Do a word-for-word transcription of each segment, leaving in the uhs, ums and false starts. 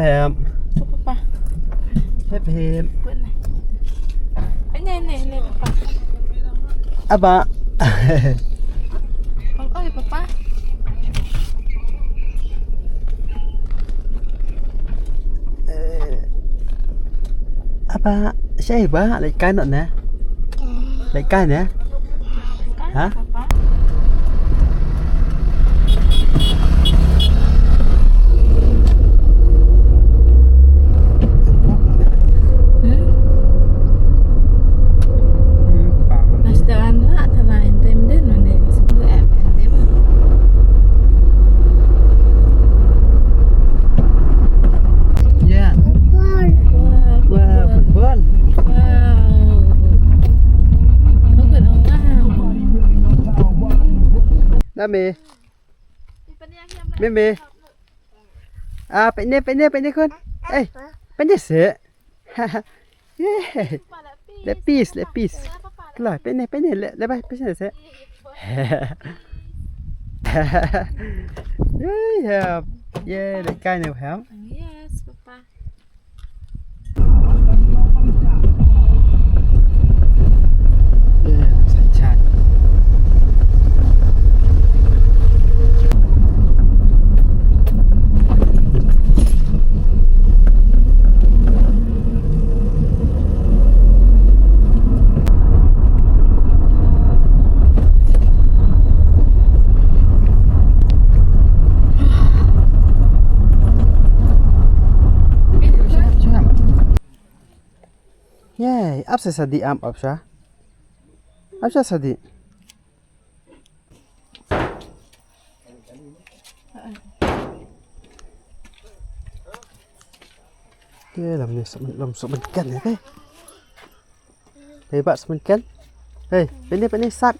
Em. Papa. Hep, hep. Buat ni. Ini, ini, ini, Papa. Apa? Bang, oi, Papa. Eh, apa? Siapa? Lagi kan, nak? Lagi kan, ya? Ha? Ya. Wah, football. Nami. Mimi. Ah, peit ni, peit ni, peit ni khun. Eh, peit ni seh. Yay. Leh peace, leh peace. Khlaiñ, peit ni, peit ni, leh, leh bai, peit ni seh. Yay, hep. Yay, leh kai ni, hep. Yes, Papa. Yay, ap sa sa di am, ap sa. Ap sa sa di. Ye, lam ni sa, lam sa mynken, eh. Hei, ba sa mynken. Hei, peit ni, peit ni sat.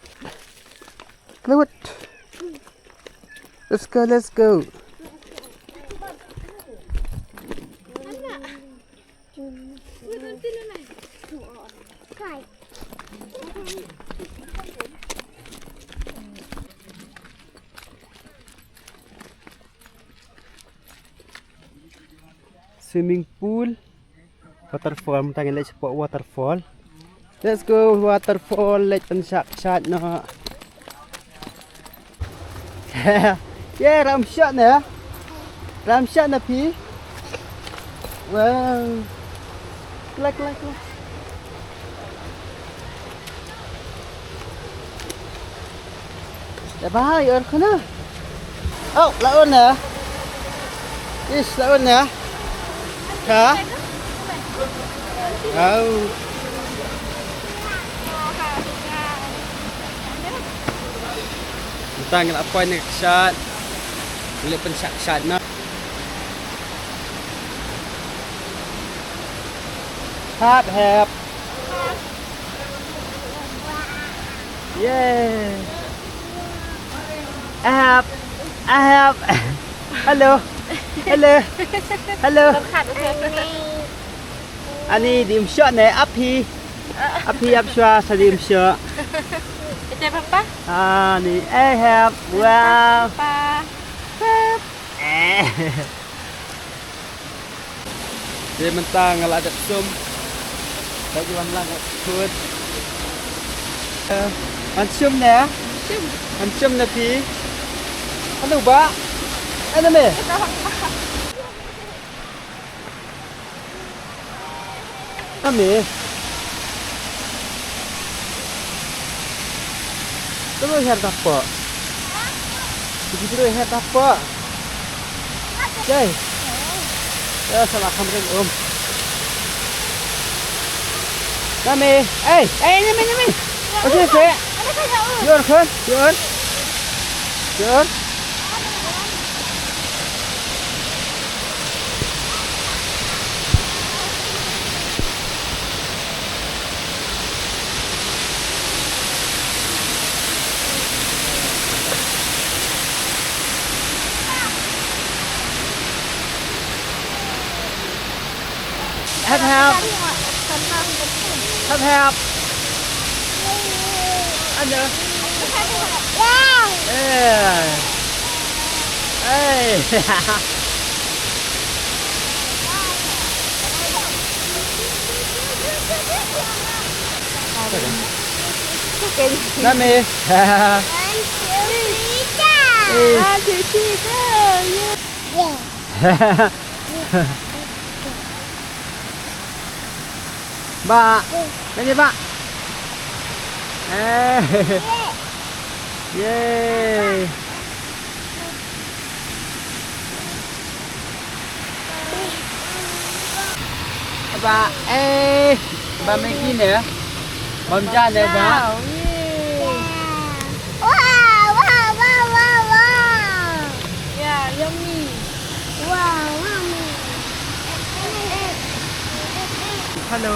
Lewat. Let's go, let's go. Swimming pool. Waterfall, mynta ngin leit shapoh waterfall. Let's go, waterfall, leit pynshah kshaid noh. Ye, ram shah ne? Ram shah ne phi? Wow. Klak, klak, klak. Te bha ïoh khana. Oh, la un na. Is, la un na. Ha? Oh. Mynta ngi la poi na ka kshaid. Ngi la pynshah kshaid noh. Hap, hap. Yay. Ahap. Ahap. Hello. Hello. Hello. Ani dim shot ne api. Api ap shwa sa dim shot. Ite papa? Ani ahap. Wow. Papa. Eh. Te mynta nga la dep sum. Ba ju wan lang kut. Eh, an sum ne? Sum. An sum ne phi? Anu ba? Anu me? Ame. Terus her dapat. Jadi terus her dapat. Jai. Ya, salah kamera, Om. Nami. Eh, eh, nami, nami. Oke, sih. Yor, kan? Yor. Yor. Hep, hep. Hep, hep. Ano? Eh. Eh. Nami. One, two, three, go. One, two, three, go. Yeah. Ba. Nami ba. Eh. Yay. Ba, eh, ba Maggie ne? Ba Mja ne ba? Wow, wow, wow, wow, wow. Yeah, yummy. Wow, yummy. Hello.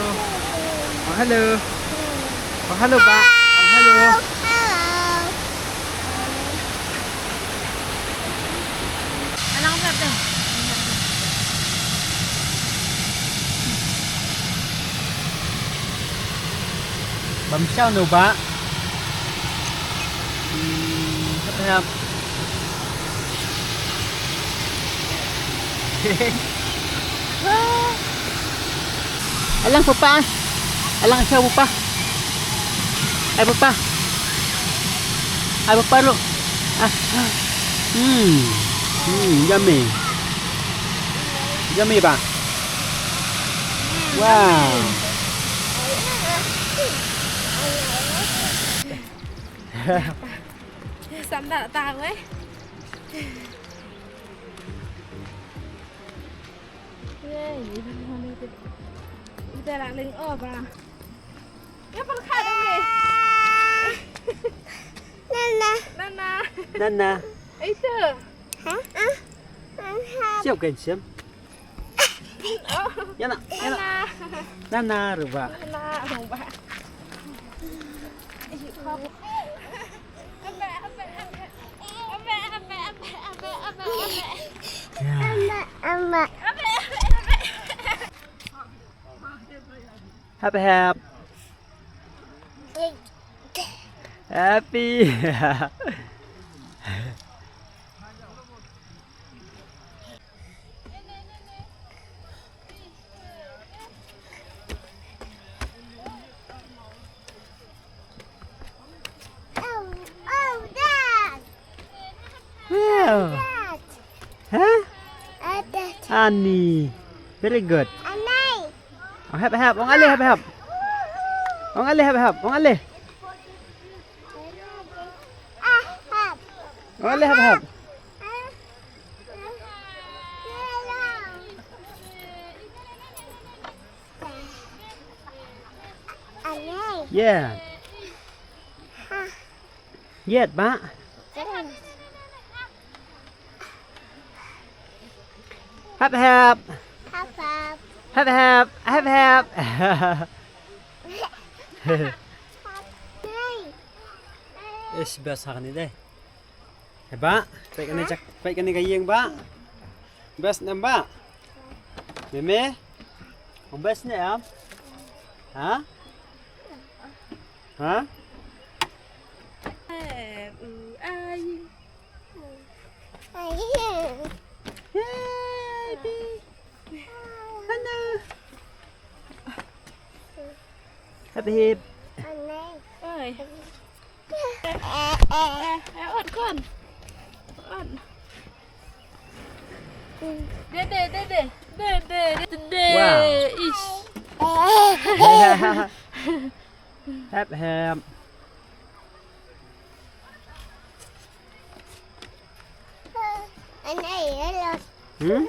Oh, hello. Oh, hello ba. Oh, hello. Hello. Alang sat deh. Bam siaw no ba. Hmm, hap hap. Alang papa. Alang siaw papa. Ai papa. Ai papa ro. Ah. Hmm. Hmm, yummy. Yummy ba. Wow. Sam da ta wei. Yay, ita la ling o ba. Ya, perkhat ni. Nana. Nana. Nana. Itu. Hah? Ah. Siap kan, Siam? Oh. Ya nak, ya nak. Nana. Nana, ruba. Nana, ruba. Hap hap. Happy. Oh, oh, Dad. Wow. Dad. Hah? Ah, Dad. Ani. Very good. Ani. Oh, hap hap. Ong ale hap hap. Ong ale hap hap. Ong ale. Ah, hap. Ong ale hap hap. Ani. Yeah. Yet ba. Hap hap. Hap hap. Hap hap. Hap hap. Ish, best ha kane dei. Hei ba, peit kane ka, peit kane ka ïing ba. Best ne em ba? Meme? Ong best ne em? Ha? Ha? Eh, u, ai. Ai. Yay, bi. Hello. Hap hap. Oi. Eh, eh, ot kon. Ot. Dede, dede. Dede, dede. Wow. Ish. Hap hap. Ani, hello. Hmm?